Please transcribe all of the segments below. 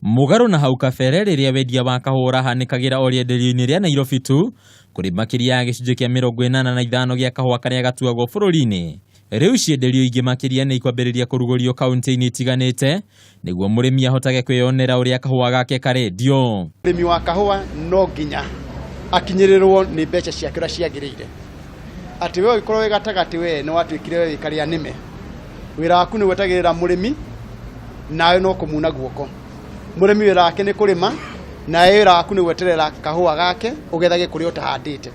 Mũgarũ na hau kabere rĩrĩa wendia wa kahũa ũrahanĩkagĩra o rĩenderio-inĩ rĩa Nairobi tu, kũrĩ makĩria ya gĩcunjĩ kĩa 85 gĩa kahũa karĩa gatuagwo bũrũri-inĩ. Rĩu cienderio ingĩ makĩria nĩ ikwambĩrĩria kũrugũrio kaunti-inĩ itiganĩte nĩguo mũrĩmi ahotage kwĩyonera ũrĩa kahũa gake karendio. Mũrĩmi wa kahũa no nginya akinyĩrĩrwo nĩ mbeca ciake ũrĩa ciagĩrĩire. Atĩ we ũgĩkorwo wĩ gatagatĩ we nĩ watuĩkire we wĩ karĩa nĩme. Wĩra waku nĩ gwetagĩrĩra mũrĩmi nawe no kũmuna guoko. Mũrĩmi wĩra wake nĩ kũrĩma nawe wĩra waku nĩ gweterera kahũa gake ũgethage kũrĩa ũtahandĩte.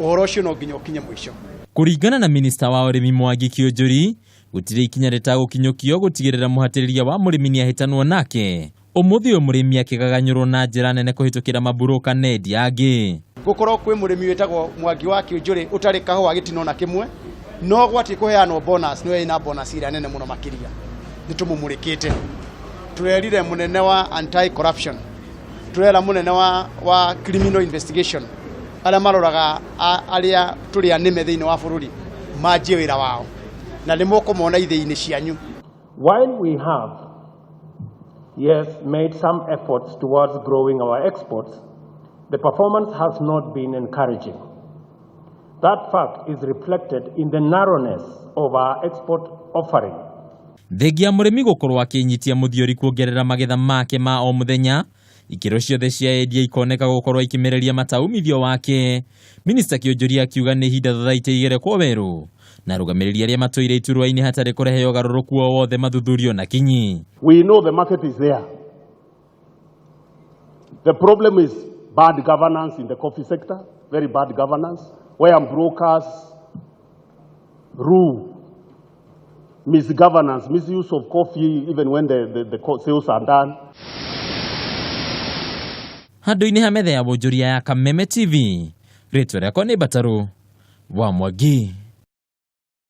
Ũhoro ũcio no nginya ũkinye mũico. Kũringana na minista wa ũrĩmi Mwangi Kĩũnjũri, gũtirĩ ikinya rĩtagũkinyũkio gũtigĩrĩra mũhatĩrĩria wa mũrĩmi nĩahĩtanwo nake. Ũmũthĩ ũyũ mũrĩmi akĩgaganyũrwo na njĩra nene kũhĩtũkĩra maburũka na endia angĩ. Gũkorwo kwĩ mũrĩmi wĩtagwo Mwangi wa Kĩũnjũrĩ ũtarĩ kahũa gĩtina ona kĩmwe, no gwatĩ kũheanwo bonus, nĩwe wĩna bonus ĩrĩa nene mũno makĩria. Nĩ tũmũmũrĩkĩte. Tũrerire mũnene wa anti corruption, tũrera mũnene wa criminal investigation, arĩa maroraga arĩa tũrĩ anĩme thĩinĩ wa bũrũri, manjie wĩra wao. Na nĩ mũkũmona ithĩi-inĩ cianyu. While we have, yes, made some efforts towards growing our exports, the performance has not been encouraging. That fact is reflected in the narrowness of our export offering. Thengia mũrĩmi gũkorwo akĩnyitia mũthiori kuongerera magetha make ma o mũthenya, ikĩro ciothe cia endia ikoneka gũkorwo ikĩmereria mataumithio wake. Minista Kĩũnjũri akiuga nĩ ihinda thothaitĩ igerekwo werũ na arũgamĩrĩri arĩa matũire iturwa-inĩ hatarĩ kũrehe ũgarũrũku o wothe mathuthurio na kinyi. We know the market is there. The problem is bad governance in the coffee sector, very bad governance, where brokers rule, misgovernance, misuse of coffee even when the sales are done. Handũ-inĩ ha metha ya wonjoria ya Kameme TV, rĩtwa rĩakwa nĩ Mbatarũ wa Mwangi.